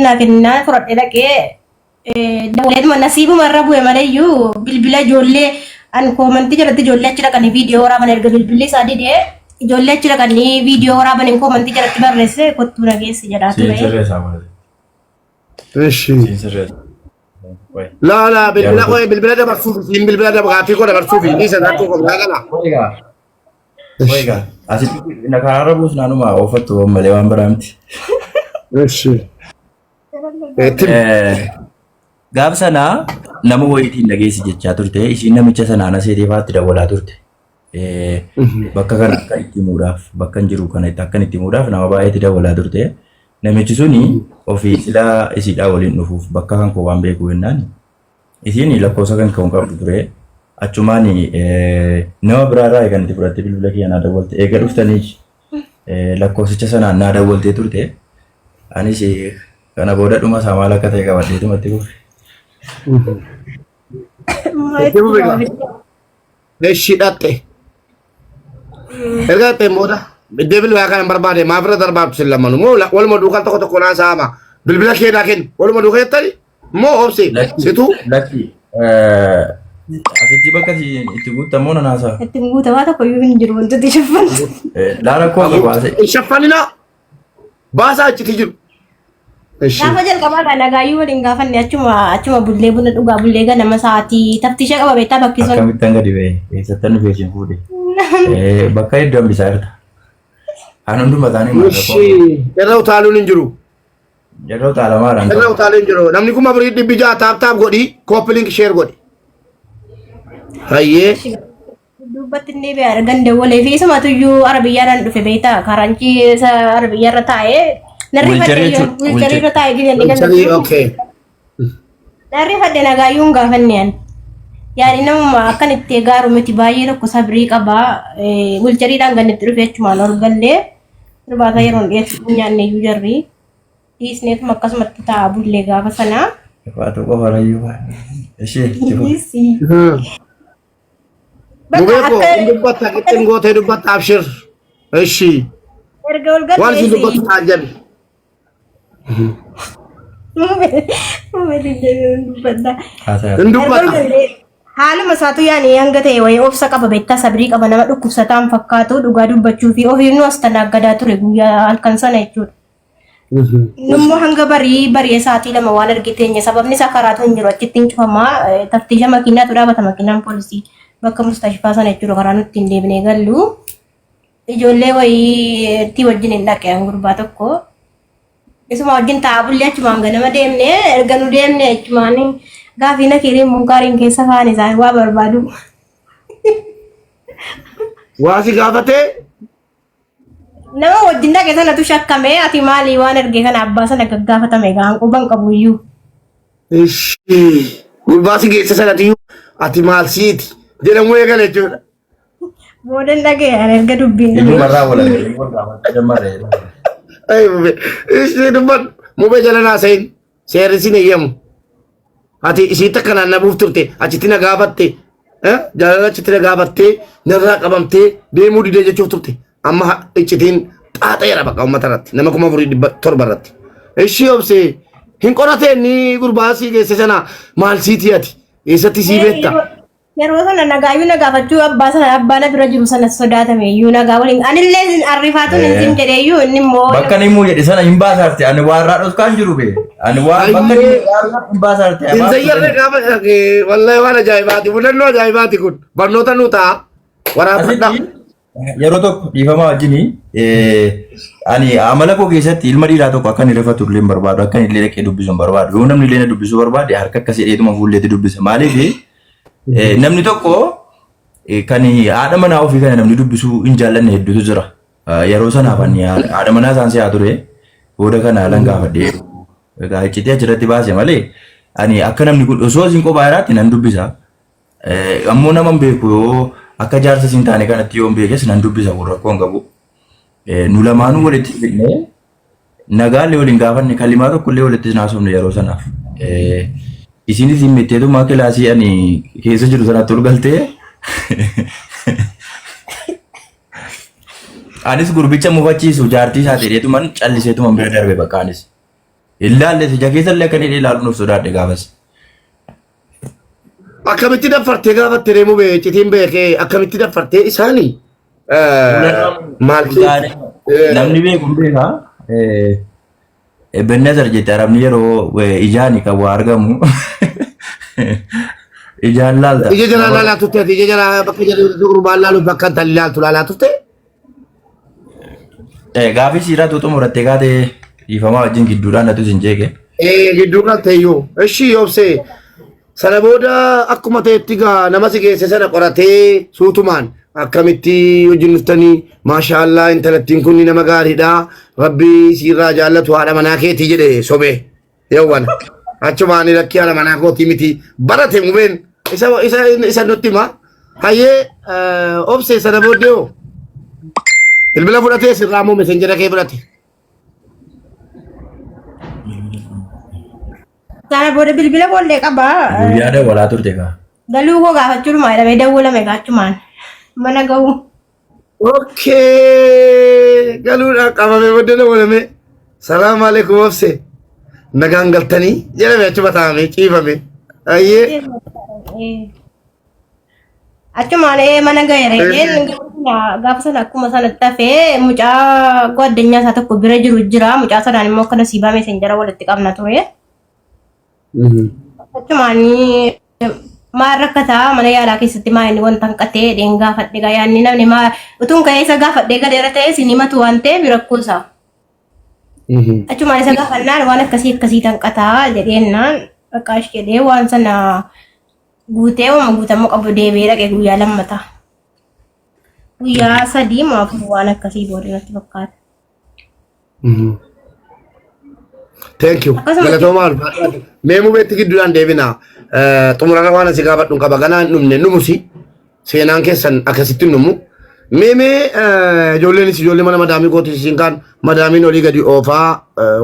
naa kennaa fudhadhe dhaqee dawwaleetuma nasiibuma irra bu'e maleeyyuu bilbila ijoollee an koomantii jalatti ijoollee achi dhaqanii viidiyoo waraaban erga bilbilli isaa didee ijoollee achi dhaqanii viidiyoo waraaban koomantii jalatti barreesse kottuu na geessi jedhaa Siin ture. sirreessaa malee. Ishi. Siin sirreessa. Qoy. Laa laa bilbila Yeroo qoy bilbila dabarsuuf siin bilbila gaaffii koo dabarsuuf dhiisa rakkoo koo biraa kana. Qoy egaa. Qoy egaa. Asitti na karaarra buusnaanuma oofattu malee waan biraa miti. Ishi. Itti Gaaf sana nama wayiitiin dhageessi jechaa turte ishiin namicha sanaan aseetee faatti dawwalaa turte. Bakka kana akka itti himuudhaaf bakka hin jiru kana akka itti himuudhaaf nama baay'eetti dawwalaa turte. Namichi suni ofii silaa isiidhaa waliin dhufuuf bakka kan koo waan beeku jennaan isiin lakkoofsa kan koo hin qabdu ture. Achumaan nama biraarraa kan itti fudhattee bilbila kiyya naa dawwalte eega dhuftanii lakkoofsicha sanaan naa dawwaltee turte. Anis kana booda dhuma isaa maal akka ta'e qabadheetumatti kufe. Itti fufi gaa. Eshi dhatte. Erga dhatteen booda iddoo bilbilaa kana hin barbaade maaf irra darbaabtu sin lamanu moo waluma duukaa tokko tokko naa saama bilbila kee naa kenni waluma duukaa jettani moo obsi Lakki situu lakki asitti bakka itti guuttamoo nan haasa'a. Ittiin guutamaa tokko iyyuu hin jiru wantoota shaffantu. Laara koo qabu haasa'e. hin shaffaninaa baasaa achitti jiru. Eshi. Gaafa jalqabaa kan nagaayyuu waliin gaafanne achuma achuma bullee buna dhugaa bullee ganama sa'aatii taftiisha qaba beektaa bakki sun. Akkamittan gadi ba'e eessattan dhufee isin fuudhe. Bakka hedduu hambisaa jirta. An hunduma isaanii maal rakkoo Eshi. Irra utaaluun hin jiru. Yeroo xaalamaadhaan Irra utaaluun hin jiru. Namni 4600 taap taap godhi copy link share godhi. Hayyee. Dubbatti inni biyya ganda walee fi isumatu iyyuu arabiyyaadhaan dhufe beektaa karanchii isa arabiyyaarra taa'ee narri Wiilcharii fadhe jechuudha. wiilcharii irra taa'ee gidee inni ganda Wiilcharii okay. Narri fadhe nagaayyuu hin gaafanne ani. Yaani namuma akkan itti gaaru miti baay'ee tokko sabrii qaba. Wiilchariidhaan kan itti dhufe achumaan ol gallee irbaata yeroon dhiyeessu nyaanne iyyuu jarri. Dhiisneetuma akkasumatti taa'aa bullee gaafa sanaa. Faatu qofa rayyuu. Ishee itti fufi. Dhiisi. Bakka Mubee koo akka hin dubbatta qixxin gootee dubbatta abshir. Eshi. erga ol Waan isin galteessi. dubbattu taajjabi. Mubee deddeebi'uun dubbadha. Haasaa. Hin Erga ol dubbatta. galtee haaluma isaatu yaani hanga ta'e wayii obsa qaba beektaa sabrii qaba nama dhukkubsataan fakkaatu dhugaa dubbachuu fi ofiif nu as tanaaggadaa ture guyyaa halkan sana jechuudha. Nummoo hanga barii bari'ee sa'aatii 2 waan arge teenya sababni isaa karaatu hin jiru achitti hin cufamaa taftiisha makiinaatu dhaabata makiinaan poolisii bakka mustashfaa sana jechuudha karaa nutti hin deebinee gallu ijoollee wayii itti wajjin hin dhaqe an gurbaa tokko isuma wajjin taa'aa bullee achumaan ganama deemne erga nu deemne achumaan gaafii nakiiriin munkaariin keessa fa'aan isaan waa barbaadu. Waa si gaafatee Nama wajjin dhaqe sanatu shakkame ati maali waan erge kana abbaa sana gaggaafatame gaan quban qabu iyyuu. Ishii. Gurbaa si geesse sanatiyyuu ati maal siiti jedhamuu eegale jechuudha. Boodan dhaqe an erga dubbiin dhufe. Eenyumarraa wal arganii wal gaafachuu jammarre. Ay mubee. Ishii dubbadhu. Mubee jala naa seen. Seerri sin eeyyamu. Ati isiitti akka naannabuuf turte achitti na gaafatte jaalala achitti na gaafattee narraa qabamtee deemuu didee jechuuf turte amma iccitiin xaaxeera bakka uummata irratti nama 4700 irratti. Ishii obsee hin qoratee inni gurbaa sii geesse sana maal siitii ati eessatti sii beekta? Yeroo sana nagaayyuu na gaafachuu abbaa sana abbaa na bira jiru sana sodaatame iyyuu nagaa waliin anillee isin arrifaatuun hin sin jedhe iyyuu inni immoo Bakka inni immoo jedhe sana hin baasaarte ani waa irraa dhoskaan jiru be. Ani waa bakka inni jedhe hin baasaarte. Hin zayyarre gaafa wallahi waan ajaa'ibaati mudannoo ajaa'ibaati kun barnoota nu ta'a waraabadha. Asitti yeroo tokko dhiifama wajjin ani amala koo keessatti ilma dhiiraa tokko akka inni rifatu illee hin barbaadu akka inni illee dhaqee dubbisu hin barbaadu yoo namni illee na dubbisuu barbaade harka akkasii dheetuma fuulleetti dubbisa maaliif namni tokko kan haadha manaa ofii kana namni dubbisuu hin jaallanne hedduutu jira yeroo sanaaf ani haadha manaa isaan si'aa ture booda kana haalan gaafadhee egaa iccitii achirratti baase malee ani akka namni kun osoo isin kophaa jiraatti nan dubbisa. Ammoo nama hin beeku yoo akka jaarsa siin taane kanatti yoo hin beekes nan dubbisa kun rakkoo hin qabu. Nu lamaanuu walitti fidnee nagaallee waliin gaafanne kalimaa tokkollee walitti hin haasofne yeroo sanaaf. Isinis hin mitteetumaa kilaasii ani keessa jiru sanatti ol galtee anis gurbicha mufachiisu jaartii isaa ta'eetuman calliseetuman bira darbe bakka anis. Ilaalle ija keessa illee akka inni ilaaluun of sodaadhe gaafas. Akkamitti daffartee gaafatte deemuu bee citiin beekee akkamitti daffartee isaanii maal Namni beeku hin beekaa. Bennezer jette arabni yeroo ijaani kan waa argamu. Ijaan laalta. Ija jalaa laalaa turte ati ija jalaa bakka jalaa gurbaan laaluuf bakka intalli laaltu laalaa turte. Gaafii siiraatu xumuratte kaatee dhiifamaa wajjin gidduudhaan natu isin jeeqe. Gidduu kan ta'eyyuu. Ishii obsee sana booda akkuma ta'etti gaa nama si geesse sana qoratee suutumaan akkamitti wajjin dhuftanii maashaallaa intalattiin kun nama gaariidha rabbi siirraa jaallatu haadha manaa keetii jedhe sobee yawwana achumaan lakkii haadha manaa kootii miti barate mubeen isa isa isa nutti hima hayyee obsee sana booddee hoo bilbila fudhatee sirraa moo meseenjera kee fudhate. Sana booda bilbila boollee qaba. Guyyaa dawwalaa turte kaa. Galuu koo gaafachuudhuma jedhamee dawwalame gaachumaan mana ga'uu. Okay, galuudhaan qabamee booddee dawwalame. Salaam alaikum obse. Nagaan galtanii jedhame achuma taa'ame ciifame. Ayyee. Achumaan mana ga'eera jedheen gaafa sana akkuma sanatti hafee mucaa gwaddinyaa isaa tokko bira jiru jira. Mucaa sanaan immoo akkana sii baamee isin jara walitti qabna ture. Achumaan maal rakkataa mana yaalaa keessatti maa inni wanta hanqatee jedheen gaafadhe gaa yaadni namni maa utuun ka'ee isa gaafadhee galeera ta'e isin himatu waan ta'eef rakkoo isaa. Achumaan isa gaafannaan waan akkasii akkasii hanqataa jedheennaan dhaqaash jedhee waan sana guutee waan guutamuu qabu deebi'ee dhaqe guyyaa lammataa. Guyyaa 3 moo 4 waan akkasii booda natti fakkaata. Thank you. Akkasuma Galatoomaa ulfaadhaa. Mee mubeetti gidduudhaan deebina. Xumurarra waan asii gaafadhu hin qaba. Ganaa hin dhumne numusi. Seenaan keessan akkasitti hin dhumu. Mee mee ijoolleenis ijoollee mana madaamii kootis isin kaan madaamiin olii gadi oofaa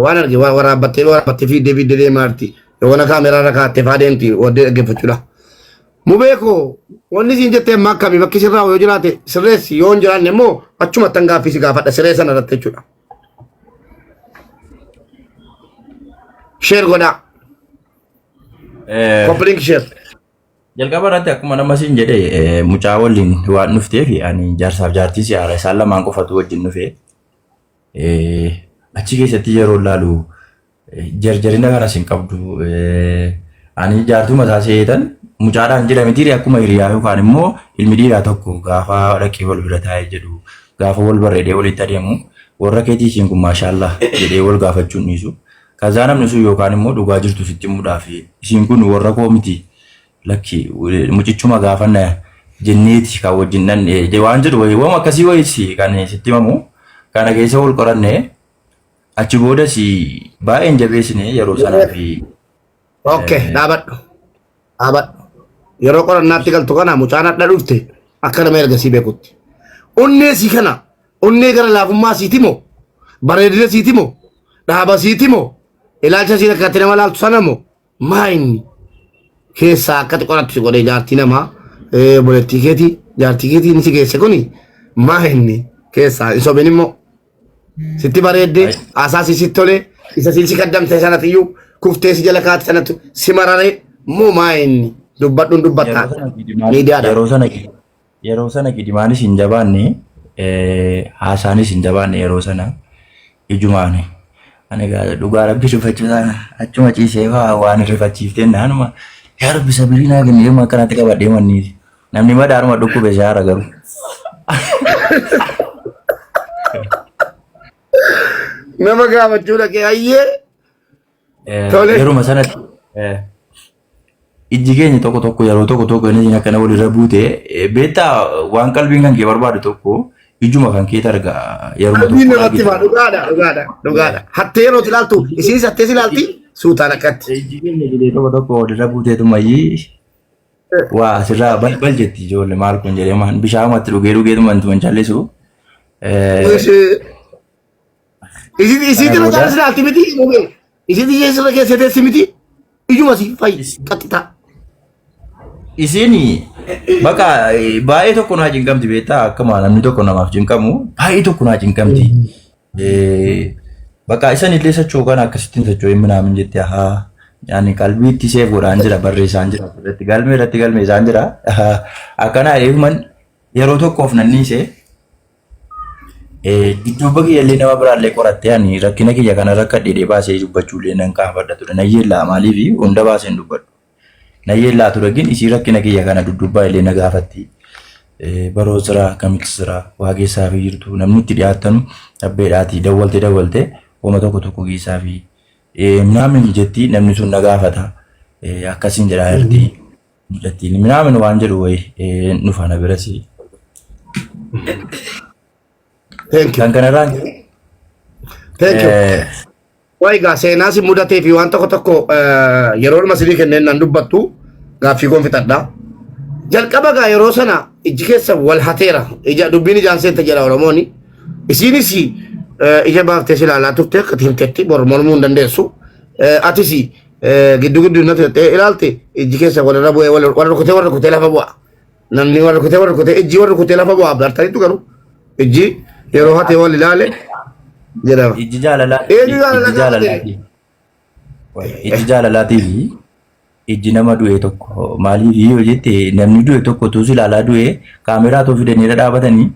waan arge waraabbattee waraabbattee fiiddee fiiddee deemaa jirti. Yoona kaameraa irra kaattee faa deemti waddee dhaggeeffachuudha. Mubee koo wanni siin jettee amma akkami bakki sirraa yoo jiraate sirreessi yoo hin jiraanne immoo achumatti gaaffii si gaafadha siree sana irratti jechuudha. Share godhaa. Copy link share. Jalqaba irratti akkuma nama siin jedhe mucaa waliin waan dhufteef ani jaarsaaf jaartii si haara isaan lamaan qofatu wajjin dhufe. Achi keessatti yeroo laalu jarjarina kanas hin qabdu. Ani jaartuma isaa seetan mucaadhaan jira miti akkuma hiriyaa yookaan immoo ilmi dhiiraa tokko gaafa dhaqee wal bira taa'ee jedhu gaafa wal barreedee walitti adeemu warra keetii ishiin kun maashaallaa jedhee wal gaafachuun dhiisu. Kazaa namni sun yookaan immoo dhugaa jirtu sitti himuudhaaf ishiin kun warra koo miti lakki mucichuma gaafanna jenneeti kan wajjin dhanne waan jedhu wayii waan akkasii wayiis kan sitti himamu kana keessa wal qoranne achi boodas baay'een jabeessine yeroo sanaa fi Okay, dhaabadhu. Dhaabadhu. Yeroo qorannaatti galtu kana mucaan hadha dhufte akka nama ergasii beekutti. Onnee sii kana onnee gara laafummaa siiti moo bareedina siiti moo dhaaba siiti moo ilaalcha sii akkatti nama laaltu sana moo maa inni keessaa akkatti qorattu si godhee jaartii namaa obboleettii keetii jaartii keetii inni si geesse kuni maa inni keessaa hin sobin immoo. Sitti bareedde, haasaa si sitti tole, isa siin si kaddamte sanatti iyyuu kuftee si jala kaate sanatti si marare moo maa inni dubbadhuun dubbattaa miidiyaadha. Yeroo sana gidimaanis hin jabaanne, haasaanis hin jabaanne yeroo sana ijumaani. Ani egaa dhugaa rabbi dubbachuu sana achuma ciisee fa'aa waan rifachiiftee naanuma yaa rabbi sabirii naa kenni yooma akkanatti qabadhee manniiti. Namni madaaruma dhukkube shaara garuu. Nama gaafachuu dhaqee hayyee. Tole. Yeruma sanatti ijji keenya tokko tokko yeroo tokko tokko inni akkana walirra buute beektaa waan qalbiin kan kee barbaadu tokko ijuma kan keet arga yeruma Qalbiin tokko namatti argita. himaa dhugaadha dhugaadha dhugaadha. Hattee yeroo ilaaltu isinis hattee si ilaalti suutaan akkatti. Ijji keenya jedhee tokko tokko walirra buuteetumayyii waa asirraa balbal jetti ijoollee maal kun jedhee maan bishaanumatti dhugee dhugeetuma intuma hin callisu. Isiin Kana irra booda caalaa si ilaalti miti. Isiin ishee sirra keessee teessi miti. Ijuma si fayyi qaxxitaa. Isiin bakka baay'ee tokko naa cinqamti beektaa akkuma namni tokko namaaf cinqamu baay'ee tokko naa cinqamti. Bakka isan illee socho'u kana akkasittiin socho'ee minaamin jette haa ani qalbiitti seef godhaan jira barreessaan jira irratti galmee irratti galmeessaan jira akkana eeguman yeroo tokkoof nan dhiise dudduuba kiyya illee nama biraallee qorattee ani rakkina kiyya kana rakkadhee baasee dubbachuu illee nan kaafadha ture nan yeellaa maaliif hunda baasee hin dubbadhu. Na yeellaa ture gin isii rakkina kiyya kana duddubbaa illee na gaafatti. Baroo jira akkamitti jira waa keessaa fi jirtu namni itti dhiyaattanu dhabbeedhaati dawwalte dawwalte wama tokko tokko keessaa fi minaamin jetti namni sun na gaafata akkasiin jedhaa jirti. Mucattiin minaamin waan jedhu wayi nufa na birasi. Thank you. Kan kanarraan Thank you. Waa egaa seenaa si mudatee fi waan tokko tokko yeroo dhuma sinii kenneen nan dubbattu gaaffii koon fixadha. Jalqaba gaa yeroo sana ijji keessa wal hateera. Ija dubbiin ijaan seente jedha Oromooni. Isiinis ija baaftee si ilaalaa turte akka himtetti bor mormuu hin dandeessu. Atis gidduu gidduu natti ta'ee ilaalte ijji keessa walirra bu'ee wal rukutee wal rukutee lafa bu'a. Namni wal rukutee wal rukutee ijji wal rukutee lafa bu'aa bartaniitu garuu ijji yeroo hatee wal ilaale jedhama. Ijji jaalalaa Eenyu jaalala ijji gaafate? jaalalaatii ijji jaalalaatii fi ijji nama du'e tokko maaliif yoo jette namni du'e tokko utuu si ilaalaa du'e kaameraa too fidanii irra dhaabatanii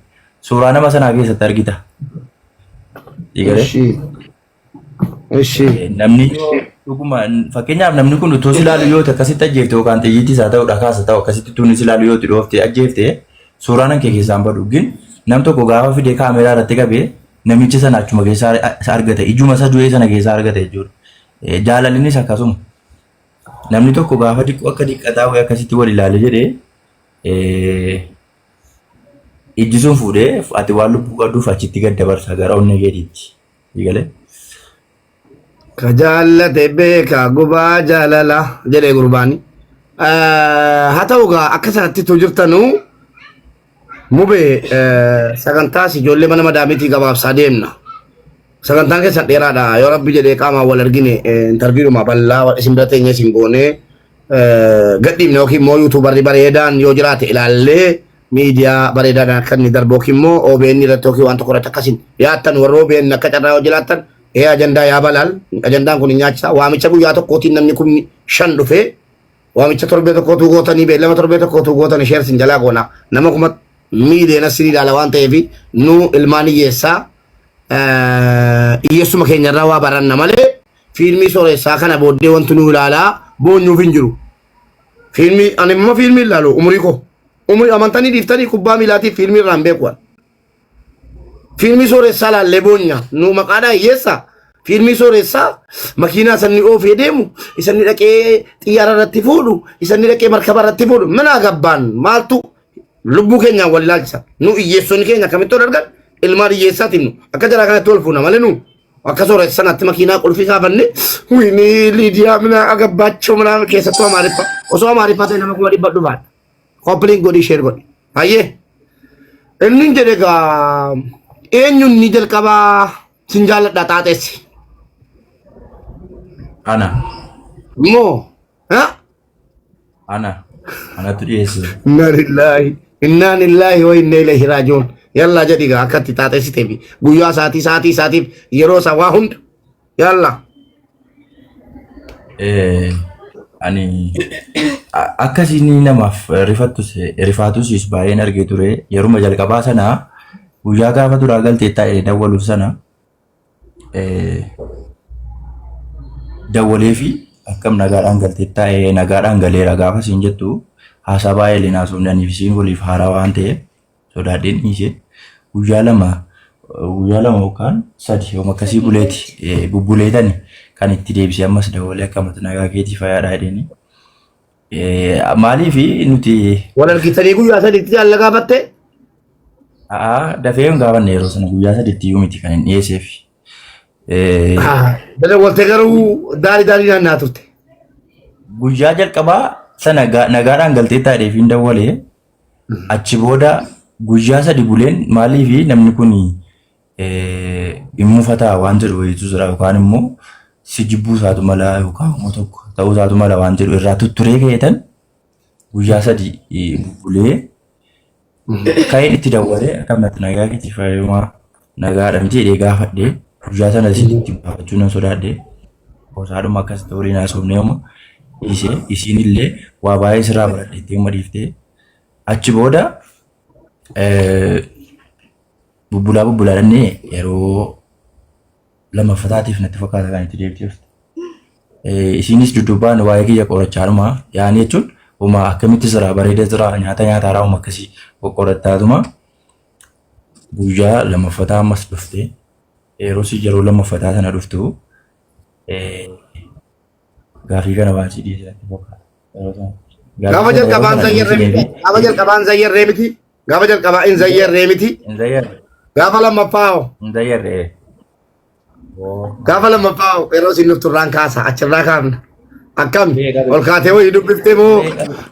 suuraa nama sanaa keessatti argita. Egalee? Ishii. Ishii. Namni yoo dhuguma fakkeenyaaf namni kun utuu si ilaalu yoo ta'e akkasitti ajjeefte yookaan xiyyiitis haa ta'u dhakaas haa ta'u akkasitti utuu inni si ilaalu yoo itti dhoofte ajjeefte suuraan kan kee keessaan badu gin nam tokko gaafa fidee kaameraa irratti qabee namicha sana achuma keessaa isa argata ijuma isa du'ee sana keessaa argata jechuudha. Jaalallinis akkasuma namni tokko gaafa diqqoo akka diqqataa wayii akkasitti wal ilaale jedhee ijji sun fuudhee ati waan lubbuu qabduuf achitti gad dabarsa gara onnee keetiitti. Egalee. Ka jaallate beeka gubaa jaalala jedhee gurbaani. Haa ta'u gaa akka sanatti tu jirtanuu mube sagantaas ijoollee mana madaamiitii gabaabsaa deemna. Sagantaan keessan dheeraadha yoo rabbi jedhee qaamaan wal argine intarviidhuma bal'aa isin bira teenyee isin goonee gadhiifne yookiin immoo yuutuubarri bareedaan yoo jiraate ilaallee miidiyaa bareedaadhaan akka inni darbu yookiin immoo OBN irratti yookiin waan tokko irratti akkasin dhiyaattan warra OBN akka carraa yoo jiraattan ee ajandaa yaa balaal ajandaan kun hin nyaachisa waamicha guyyaa tokkootiin namni kun shan dhufee waamicha torbee tokkootu gootanii beellama torbee tokkootu gootanii sheersin jalaa goona nama kuma miiliyoona sin ilaala waan ta'eef nu ilmaan hiyyeessaa hiyyeessuma keenyarraa waa baranna malee fiilmii sooressaa kana booddee wanti nu ilaalaa boonyuuf hin jiru. Fiilmii ani immoo fiilmii ilaalu umurii koo. Umurii amantanii dhiiftanii kubbaa miilaatiif fiilmii irraa hin beeku ani. Fiilmii sooressaa laallee boonya nu maqaadhaa hiyyeessa. Fiilmii sooressaa makiinaa sanni oofee deemu isanni dhaqee xiyyaara irratti fuudhu isanni dhaqee markaba irratti fuudhu mana gabbaan maaltu lubbuu keenyaan wal ilaalchisa. Nu hiyyeessonni keenya akkamitti wal argan ilmaan hiyyeessaatiin nu akka jaraa kanatti wal fuuna malee nu akka sooressa sanatti makiinaa qulfii kaafanne wiinii Liidiyaa mina agabbaachoo mina keessattuu Amaariffa osoo Amaariffa ta'e nama 100,000 dhufaadha. Koppiliin godhii sheer godhi. Hayyee inni jedhe egaa eenyuun ni jalqabaa sin jaalladha xaaxeessi. Ana. Moo ha? Ana. Anatu dhiyeesse. Inna lillahi inna lillahi wa inna ilaihi raaji'uun. Yallaa jedhi gaa akka itti xaaxeessitee fi guyyaa isaatii sa'aatii isaatiif yeroo isaa waa hunda. Yallaa. Ani akkasiin namaaf rifattus rifaatus baay'een argee ture yeruma jalqabaa sana guyyaa gaafa duraa galtee taa'ee dawwaluuf sana dawwalee fi akkam nagaadhaan galtee taa'ee nagaadhaan galeera gaafa siin jettu haasaa baay'ee illee naasofne aniif isiin waliif haaraa waan ta'eef sodaadheen dhiise guyyaa lama yookaan 3 yooma akkasii buleeti bubbuleetani kan itti deebisee ammas dawwalee akkamatti nagaa keetii fayyaadhaa jedheeni. Maaliif nuti Wal argitanii guyyaa sadiitti jaalla gaafatte? A'aa, dafee hin gaafanne yeroo sana guyyaa sadiitti iyyuu miti kan hin dhiyeesseef. Dawwaltee garuu daarii daarii naannaa turte. Guyyaa jalqabaa sana nagaadhaan galtee taa'eef hin dawwalee achi booda guyyaa 3 buleen maaliif namni kun hin mufataa waan jedhu wayiitu jira yookaan immoo si jibbuu isaatu mala yookaan immoo tokko ta'uu isaatu mala waan jedhu irraa tutturee ka'eetan guyyaa 3 bulee ka'een itti dawwalee akkam natti nagaa keetii fayyumaa nagaadha miti jedhee gaafadhee. Guyyaa sana isinitti gaafachuu nan sodaadhe. Qosaadhuma akkas waliin haasofnee amma dhiisee isiin illee waa baay'ee sirraa baradhe itti amma dhiiftee achi booda bubbulaa bubbulaa dhannee yeroo lammaffataatiif natti fakkaata kan itti deebitee dhufte. Isiinis dudduubaan waa'ee kiyya qorachaadhuma yaani jechuun homa akkamitti jira bareeda jira nyaata nyaataaraa homa akkasii qoqqorattaatuma guyyaa lammaffataa ammas dhufte yeroo si yeroo lammaffataa sana dhuftu gaafii kana waan si dhiyeesse natti fakkaata. Yeroo sana. Gaafii Gaafa sana yeroo jalqabaan sana zayyarree miti. dhiyeessinee fi Gaafa jalqabaan zayyarree miti. Gaafa jalqabaa hin zayyarree miti. hin zayyarre Gaafa lammaffaa hoo? hin zayyarre. Gaafa lammaffaa hoo? Yeroo isin dhuftu irraan kaasa achirraa kaafna. Akkam ol kaatee wayii dubbiftee moo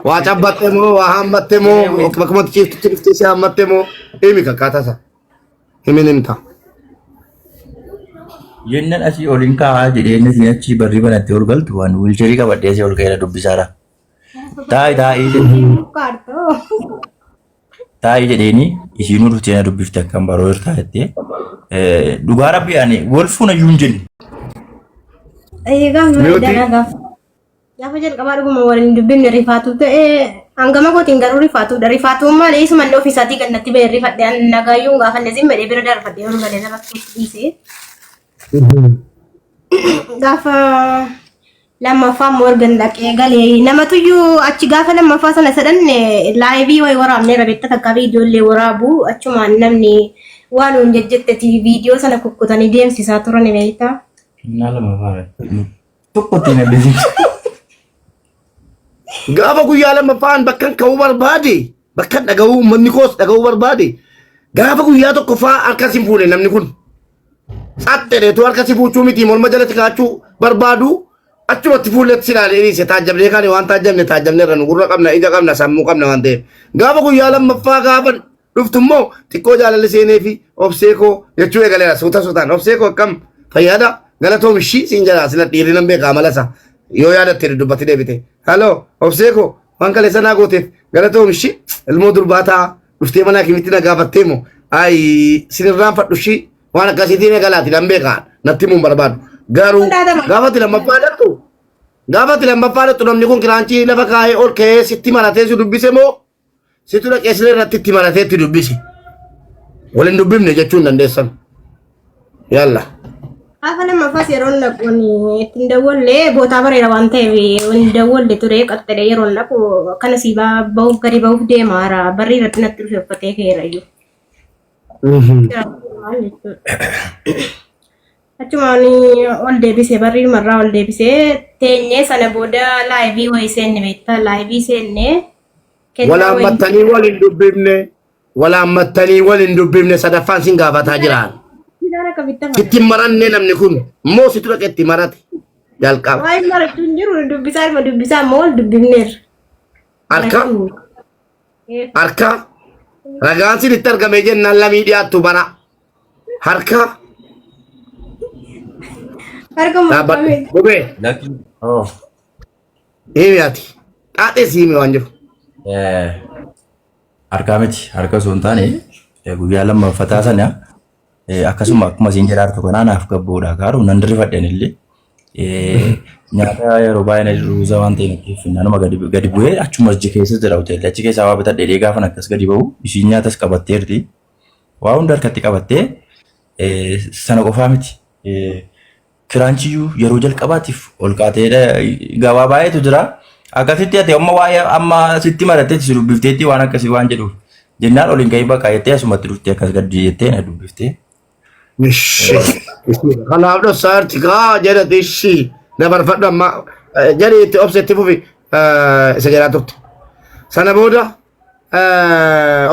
waa cabbatte moo waa haammatte moo bakkumatti ciiftutti dhuftee si haammatte moo himi kakkaataa isaa himin himta. Yennan asii ol hin kaa'aa jedhee inni isin achii barrii banattee ol galtu waan wiilcharii qabadhee asii ol ka'eera dubbisaadha. Taa'i taa'ii jedhe. Kaartoo. Taa'i jedheeni isiinuu dhuftee na dubbifte akkam baroo jirtaa jettee. Dhugaa rabbi ani wal fuuna iyyuu hin jenne. Egaa Miyootii. gaafa gaafa jalqabaa dhuguma waliin dubbifne rifaatu ta'e hangama kootiin garuu rifaatuudha. Rifaatuun maali isuma illee ofiisaatii kan natti ba'e rifadhe an nagaayyuun gaafa inni zimmadhee bira darfadhee ol galee lafa keessa dhiise. Gaafa lammaffaa immoo erga dhaqee galee namatuyyuu achi gaafa lammaffaa sana sadhan laayivii wayi waraabneera beekta takka viidiyoollee waraabu achumaan namni waan nuun jejjetteti viidiyoo sana kukkutanii deemsisaa turan beektaa. Innaa lammaffaa tokko ittiin addisiisa. Gaafa guyyaa lammaffaan bakkan ka'uu barbaade bakkan dhaga'uu uummanni koos dhaga'uu barbaade gaafa guyyaa tokkoffaa harka si fuune namni kun xaxxereetu harka si fuuchuu miti morma jalatti kaachuu barbaadu achumatti fuulletti si ilaalee dhiise taajjabnee kaane waan taajjabne taajjabne irra nu gurra qabna ija qabna sammuu qabna waan ta'eef gaafa guyyaa lammaffaa gaafa dhuftu immoo xiqqoo jaalalli seenee fi obsee koo jechuu eegaleera suuta suutaan obsee koo akkam fayyaada galatoom ishii siin jedha sila dhiirri nan beeka amala isaa yoo yaadatte dubbatti deebite haloo obsee koo waan kaleessa naa gooteef galatoom ishii ilmoo durbaa ta'a dhuftee mana hakimitti na gaafattee moo ayi sinirraan fadhu ishii waan akkasiitiin eegalaati nan beeka natti himuun barbaadu garuu gaafatti lammaffaa dhattu gaafatti lammaffaa dhattu namni kun kiraanchii lafa kaa'ee ol ka'ee sitti maratee si dubbise moo Situ dhaqee siree irratti itti maratee itti dubbisi. Wal hin dubbifne jechuu hin dandeessan. Yalla. Gaafa lammaffaas yeroon dhaqu ittiin dawwalle bootaa bareeda waan ta'eef hin dawwalle ture qaxxalee yeroon dhaqu akkana sii bahuuf gadi bahuuf deema hara barrii irratti natti dhufe uffatee ka'eera iyyuu. Maal jechuudha. Achumaan ol deebisee barrii marraa ol deebisee teenyee sana booda laayivii wayii seenne beektaa laayivii seenne kennaa wayii. Walaammattanii wal hin dubbifne. Walaammattanii wal hin dubbifne sadaffaan sin gaafataa jiraan. Midhaan akkamitti afaan? Sitti hin maranne namni kun immoo situ dhaqee itti marate. Jalqaba. Waa'ee marachuu hin jiru dubbisaa ilma dubbisaa immoo wal dubbifneerra. Harka Marachuu. harka ragaan sin itti argame jennaan lamii dhiyaattu bara. Harka Harka dhaabbadhu. murtame. Gubee Lakki. Oh. himi ati. Xaaxee si himi waan jiru. Harkaa miti harka osoo hin taane guyyaa lammaffataa sana akkasuma akkuma isin jedhaa jirtu kanaa naaf gabboodha garuu nan rifadhen illee nyaata yeroo baay'ee na ruuza waan ta'e natti naanuma gadi gadi bu'ee achuma achi keessa jira hoteelli achi keessaa waa bitadhe dheegaa gaafan akkas gadi ba'u ishiin nyaatas qabatteerti waa hunda harkatti qabattee sana qofaa miti Kiraanchiyyuu yeroo jalqabaatiif ol kaateedha. Gabaa baay'eetu jira. Akkasitti ati amma waa'ee amma sitti maratteetti si dubbifteetti waan akkasii waan jedhuuf. Jennaan ol hin gahin bakka jettee asumatti dhuftee akkas gadi jettee na dubbiftee. Ishee. Kanaaf dhossaarti kaa jedhate ishii dabarfadhu amma jedhi itti obse itti fufi isa jedhaa turte. Sana booda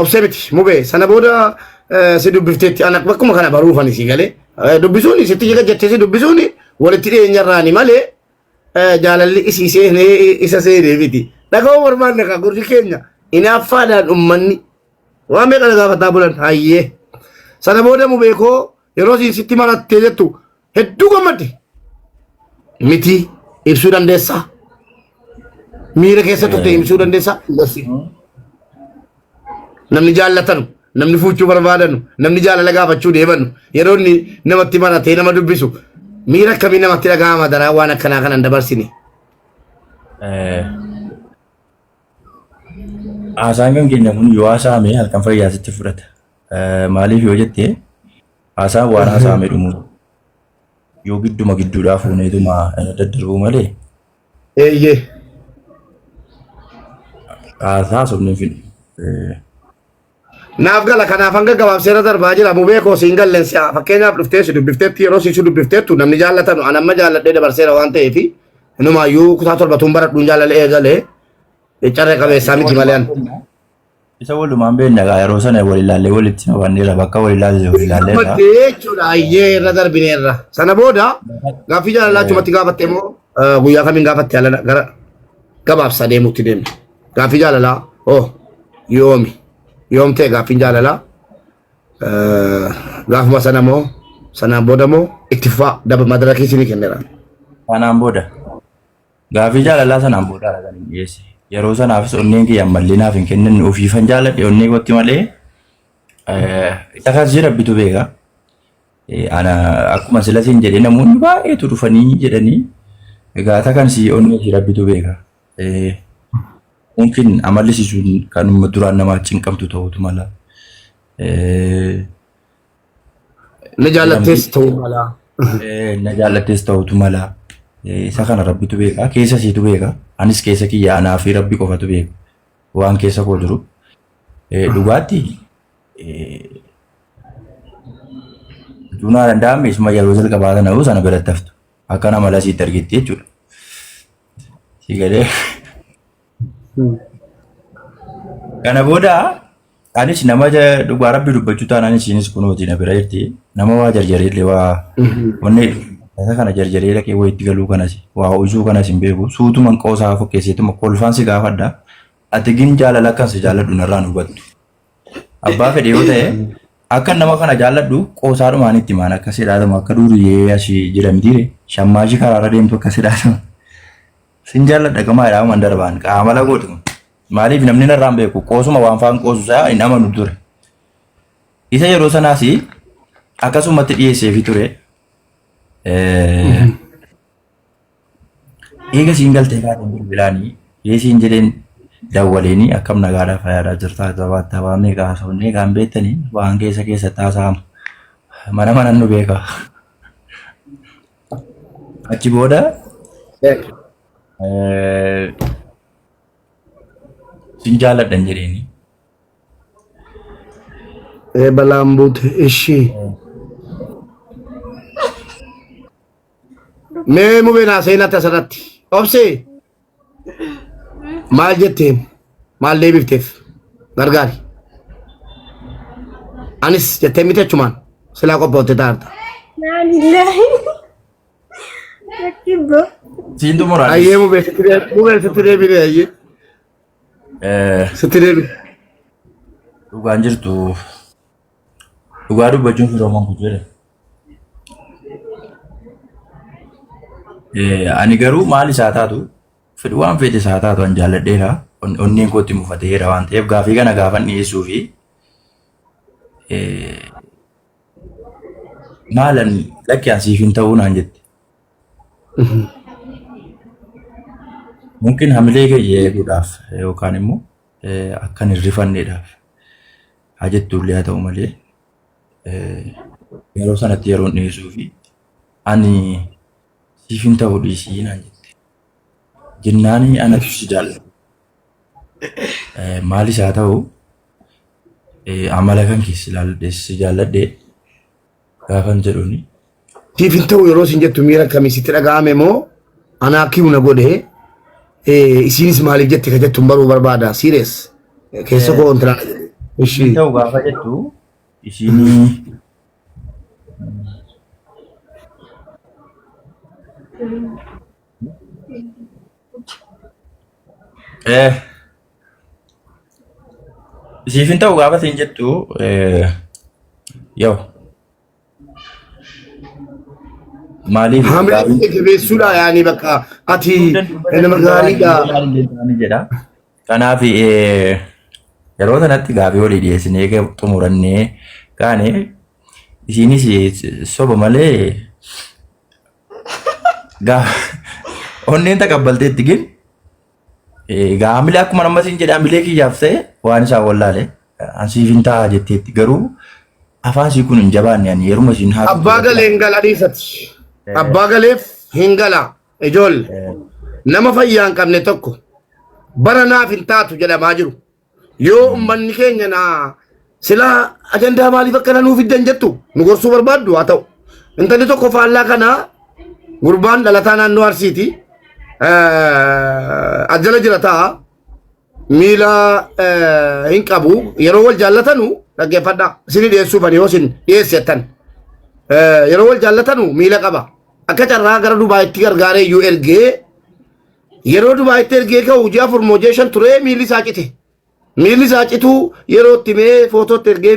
obsee miti mubee sana booda si dubbifteetti ana bakkuma kana baruufani si galee dubbisuun sitti jira jettee si dubbisuun walitti dhiyeenyarraani malee jaalalli isii seenee isa seenee miti. Dhaga'uu barbaanne kaa gurri keenya inaaffaadhaan ummanni waan meeqa na gaafataa bulan hayyee. Sana booda mubee koo yeroo siin sitti marattee jettu hedduu gammadde. Miti ibsuu dandeessaa. Miira keessa turte ibsuu dandeessaa. Gorsi. Namni jaallatan Namni fuuchuu barbaadanu, namni jaalala gaafachuu deemanu, yeroo inni namatti maratee nama dubbisu miira akkamii namatti dhaga'ama daraa waan akkanaa kana hin dabarsine. Haasaan kan keenya kun yoo haasa'ame halkan fayyaa sitti fudhata. Maaliif yoo jette haasaan waan haasa'ame dhumu yoo gidduma gidduudhaa fuuneetuma daddarbuu malee Eeyyee. haasaa haasofni hin fidhu. Naaf gala kanaaf hanga gabaabseera darbaa jira mubee koo siin galleen si'a fakkeenyaaf dhuftee si dubbifteetti yeroo si dubbifteettu namni jaallatanu an amma jaalladhee dabarseera waan ta'eef inumaayyuu kutaa torbatuun baradhuun jaalala eegalee carree qabeessaa miti malee an. Isa walumaan beekna egaa yeroo sana wal ilaallee walitti nabanneerra bakka wal ilaalle wal ilaalleerra. Gammaddee jechuudha ayyee irra darbineerra. Sana booda gaaffii jaalalaa achumatti gaafatte immoo guyyaa kamiin gaafatte alana gara gabaabsaa deemuutti deemne. Gaaffii jaalalaa oh yoomi yoom ta'e gaaffiin jaalalaa gaafuma sana moo sanaan booda moo itti fufaa daba madarakii isinii kenneera. Sanaan booda Gaaffii jaalalaa sanaan booda kan hin dhiyeesse. Yeroo sanaafis onneen kiyya ammallee naaf hin kennan ofiifan jaaladhe onnee kootti malee isa kan si rabbitu beeka. Ana akkuma sila siin jedhee namoonni baay'eetu dhufanii jedhanii egaa isa kan si onnee si rabbitu beeka. Mumkin amalli si sun kanuma duraan namaa cinqamtu ta'utu mala. Na jaallattees ta'uu mala. Na jaallattees ta'utu mala. Isa kana rabbitu beeka. Keessa siitu beeka. Anis keessa kiyya anaa fi rabbi qofatu beeka. Waan keessa koo jiru. Dhugaatti utuu naa danda'ame isuma yeroo jalqabaa sana sana biratti haftu. Akka nama lasiitti argitti jechuudha. Si galee. Kana booda anis nama dhugaa rabbi dubbachuu taanaan isiinis kunooti na bira jirti. Nama waa jarjaree illee waa wanni isa kana jarjaree dhaqee wayitti galuu kanas waa ho'isuu kanas hin beeku. Suutuman qoosaa fokkeesseetuma kolfaan si gaafadha. Ati gin jaalala akkan si jaalladhu narraan hubattu. Abbaa fedhe yoo ta'e akka nama kana jaalladhu qoosaadhumaan itti maan akka sidhaatama akka duuriyyee asii jira mitiire shammaashii karaarra deemtu akka sidhaatama. Sin jaalladha gamaa jedhaa man darbaan qaamala godhu. Maaliif namni narraan beeku qoosuma waan faan qoosu isaa hin amanu ture. Isa yeroo sanaas akkasumatti dhiyeesseefi ture. Eega siin galtee kaateen bilbilaanii yeesiin jedheen dawwaleenii akkam nagaadhaa fayyaadhaa jirtaa jabaattaa waan meeqa haasofnee kan beektanii waan keessa keessatti haasa'amu mana manan nu beeka. Achi booda sin jaalladhan jedheeni. Balaan buute ishii. Mee mubee naa seenatti asirratti. Obsee maal jetteen maal deebifteef gargaari. Anis jettee miti achumaan silaa qophoofte taarta. Naanillaahi. Rakkibbo. Siin xumuraanis. Ayyee mubee sitti deebine mubee sitti deebine ayyee sitti deebine. Dhugaan jirtu dhugaa dubbachuun firooman kutu jedhe. Ani garuu maal isaa taatu fedhu waan fedhe isaa taatu an jaalladheera. Onneen kootti mufateera waan ta'eef gaafii kana gaafan dhiyeessuu fi maalan lakki an siif hin ta'uu naan jette. Mungkin hamilee kiyya eeguudhaaf yookaan immoo akkan hin rifanneedhaaf haa jettullee haa ta'u malee yeroo sanatti yeroon dhiyeessuu fi ani siif hin ta'u dhiisii naan jette. Jennaani anatu si jaallata. Maalis haa ta'u amala kan keessa ilaalladhe si jaalladhe gaafan jedhuuni. Siif hin ta'u yeroo isin jettu miira akkamii sitti dhaga'ame moo anaa kiyu na godhe isiinis maaliif jette ka jettu baruu barbaada serious keessa koo wanti naan Siif hin ta'u gaafa jettu isiin Siif hin ta'u gaafa siin jettu yoo maaliif Hamilee gaafiin jabeessuudha yaani bakka ati nama gaariidha. jedha. Kanaaf Yeroo sanatti gaafii walii dhiyeessinee xumurannee kaane isiinis soba malee gaa onneen taqabbalteetti gin egaa hamilee akkuma amma siin jedhe hamilee kiyyaaf ta'e waan isaan wallaale an siif hin ta'a jetteetti garuu afaan sii kun hin jabaanne ani yeruma siin haasoftu Abbaa galee hin gala dhiisati. Abbaa galeef hin gala. Ijoolle nama fayyaa hin qabne tokko bara naaf hin taatu jedhamaa jiru. Yoo ummanni keenya naa silaa ajandaa maaliif akkana nuuf fiddan jettu nu gorsuu barbaaddu haa ta'u. Intalli tokko faallaa kanaa gurbaan dhalataa naannoo Arsiiti. Ajjala jira ta'a. Miila hin qabu. Yeroo wal jaallatanu dhaggeeffadhaa. Isin dhiyeessuuf ani yoo isin dhiyeessettan. Yeroo wal jaallatanu miila qaba. Akka carraa gara Dubaayitti gargaaree iyyuu ergee Yeroo Dubaayitti ergee ka'u ji'a 4 moo ji'a 5 turee miilli isaa cite. Miilli isaa cituu yeroo itti mee footootti ergee